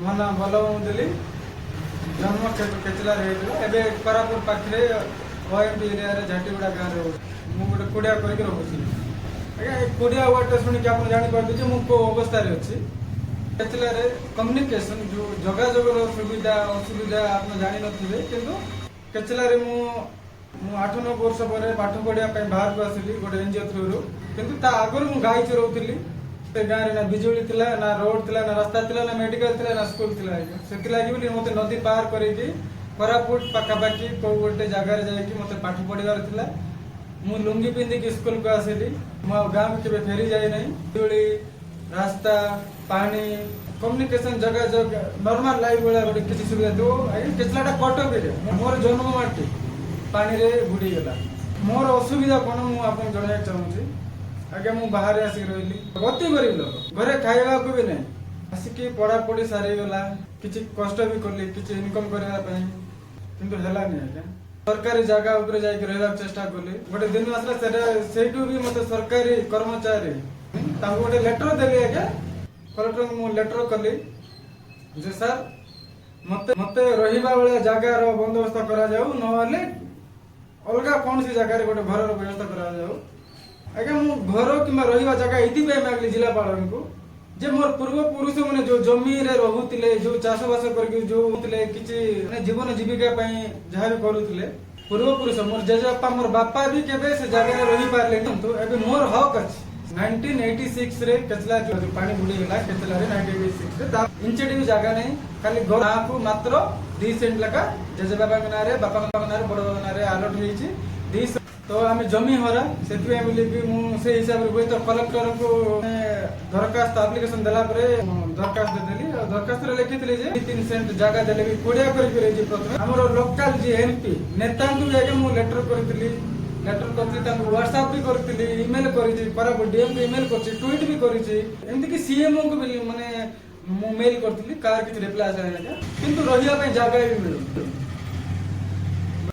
ମୋ ନାଁ ବଲ୍ଲଭ ମୁଦୁଲି। ଜନ୍ମ କେଚଲାରେ ହେଇଥିଲା। ଏବେ କୋରାପୁଟ ପାଖରେ ଓଏମ୍ପି ଏରିଆରେ ଝାଟିଗୁଡ଼ା ଗାଁରେ ରହୁଛି। ମୁଁ ଗୋଟେ କୁଡ଼ିଆ କରିକି ରହୁଛି ଆଜ୍ଞା। ଏ କୁଡ଼ିଆ ୱାର୍ଡ଼ଟା ଶୁଣିକି ଆପଣ ଜାଣିପାରୁଥିବେ ଯେ ମୁଁ କେଉଁ ଅବସ୍ଥାରେ ଅଛି। କେଚଲାରେ କମ୍ୟୁନିକେସନ, ଯେଉଁ ଯୋଗାଯୋଗର ସୁବିଧା ଅସୁବିଧା ଆପଣ ଜାଣିନଥିବେ। କିନ୍ତୁ କେଚଲାରେ ମୁଁ 8-9 ବର୍ଷ ପରେ ପାଠ ପଢ଼ିବା ପାଇଁ ବାହାରକୁ ଆସିଲି ଗୋଟେ ଏନଜିଓ ଥ୍ରୁରୁ। କିନ୍ତୁ ତା ଆଗରୁ ମୁଁ ଗାଈ ଚରଉଥିଲି। ସେ ଗାଁରେ ନା ବିଜୁଳି ଥିଲା, ନା ରୋଡ ଥିଲା, ନା ରାସ୍ତା ଥିଲା, ନା ମେଡିକାଲ ଥିଲା, ନା ସ୍କୁଲ ଥିଲା ଆଜ୍ଞା। ସେଥିଲାଗି ବୋଲି ମୋତେ ନଦୀ ପାର କରିକି କୋରାପୁଟ ପାଖାପାଖି କୋଉ ଗୋଟେ ଜାଗାରେ ଯାଇକି ମୋତେ ପାଠ ପଢ଼ିବାର ଥିଲା। ମୁଁ ଲୁଙ୍ଗି ପିନ୍ଧିକି ସ୍କୁଲକୁ ଆସିଲି। ମୁଁ ଆଉ ଗାଁକୁ କେବେ ଫେରି ଯାଇନାହିଁ। ବିଜୁଳି, ରାସ୍ତା, ପାଣି, କମ୍ୟୁନିକେସନ, ଯୋଗାଯୋଗ, ନର୍ମାଲ ଲାଇଫ ଭଳିଆ ଗୋଟେ କିଛି ସୁବିଧା ଥିବ ଆଜ୍ଞା। କେଚଲାଟା କଟକ ଏରିଆ। ମୋର ଜନ୍ମ ମାଟି ପାଣିରେ ବୁଡ଼ିଗଲା। ମୋର ଅସୁବିଧା କ'ଣ, ମୁଁ ଆପଣଙ୍କୁ ଜଣାଇବାକୁ ଚାହୁଁଛି ଆଜ୍ଞା। ମୁଁ ବାହାରେ ଆସିକି ରହିଲି। ଅତି ଗରିବ ଲୋକ, ଘରେ ଖାଇବାକୁ ବି ନାହିଁ। ଆସିକି ପଢାପଢି ସାରିଗଲା। କିଛି କଷ୍ଟ ବି କଲି କିଛି ଇନକମ୍ କରିବା ପାଇଁ, କିନ୍ତୁ ହେଲାନି ଆଜ୍ଞା। ସରକାରୀ ଜାଗା ଉପରେ ଯାଇକି ରହିବାକୁ ଚେଷ୍ଟା କଲି। ଗୋଟେ ଦିନ ଆସିଲା, ସେଟା ସେଇଠୁ ବି ମତେ ସରକାରୀ କର୍ମଚାରୀ, ତାଙ୍କୁ ଗୋଟେ ଲେଟର ଦେଲି ଆଜ୍ଞା। କଲେକ୍ଟରଙ୍କୁ ମୁଁ ଲେଟର କଲି ଯେ ସାର୍, ମତେ ରହିବା ଭଳିଆ ଜାଗାର ବନ୍ଦୋବସ୍ତ କରାଯାଉ, ନହେଲେ ଅଲଗା କୌଣସି ଜାଗାରେ ଗୋଟେ ଘରର ବ୍ୟବସ୍ଥା କରାଯାଉ। ଆଜ୍ଞା, ମୁଁ ଘର କିମ୍ବା ରହିବା ଜାଗା ଏଇଥିପାଇଁ ମାଗିଲି ଜିଲ୍ଲାପାଳଙ୍କୁ ଯେ ମୋର ପୂର୍ବ ପୁରୁଷ ମାନେ ଯୋଉ ଜମିରେ ରହୁଥିଲେ, ଯୋଉ ଚାଷବାସ କରିକି ଯୋଉ ଥିଲେ, କିଛି ମାନେ ଜୀବନ ଜୀବିକା ପାଇଁ ଯାହା ବି କରୁଥିଲେ ପୂର୍ବପୁରୁଷ, ମୋର ଜେଜେବାପା, ମୋର ବାପା ବି କେବେ ସେ ଜାଗାରେ ରହିପାରିଲେନି। କିନ୍ତୁ ଏବେ ମୋର ହକ୍ ଅଛି। 1986ରେ କେଚଲା ଯୋଉ ପାଣି ବୁଡ଼ିଗଲା କେଚଲାରେ 1986ରେ, ତା ଇଞ୍ଚେଟି ବି ଜାଗା ନାହିଁ। ଖାଲି ଗାଁକୁ ମାତ୍ର 2 ସେଣ୍ଟ ଲେଖା ଜେଜେବାବାଙ୍କ ନାଁରେ, ବାପାଙ୍କ ନାଁରେ, ବଡ ବାବାଙ୍କ ନାଁରେ ଆଲଟ ହେଇଛି ତ ଆମେ ଜମି ହରା। ସେଥିପାଇଁ ବୋଲିକି ମୁଁ ସେଇ ହିସାବରେ ହୁଏତ କଲେକ୍ଟରଙ୍କୁ ଦରଖାସ୍ତ, ଆପ୍ଲିକେସନ ଦେଲା ପରେ ମୁଁ ଦରଖାସ୍ତ ଦେଲି। ଆଉ ଦରଖାସ୍ତରେ ଲେଖିଥିଲି ଯେ 3 ସେଣ୍ଟ ଜାଗା ଦେଲେ ବି କୁଡ଼ିଆ କରିକି ରହିଛି। ପ୍ରଥମେ ଆମର ଲୋକାଲ ଯିଏ ଏମପି ନେତାଙ୍କୁ ବି ଆଜ୍ଞା ମୁଁ ଲେଟର କରିଥିଲି, ତାଙ୍କୁ ହ୍ୱାଟ୍ସଆପ୍ ବି କରିଥିଲି, ଇମେଲ କରିଛି, କୋରାପୁଟ ଡିଏମ୍ କୁ ଇମେଲ କରିଛି, ଟ୍ୱିଟ୍ ବି କରିଛି, ଏମିତିକି ସିଏମ୍ଓ କୁ ବି ମାନେ ମୁଁ ମେଲ୍ କରିଥିଲି। କାହାର କିଛି ରିପ୍ଲାଏ ଆସିଲା ନାହିଁ ଆଜ୍ଞା। କିନ୍ତୁ ରହିବା ପାଇଁ ଜାଗା ବି ମିଳୁନି।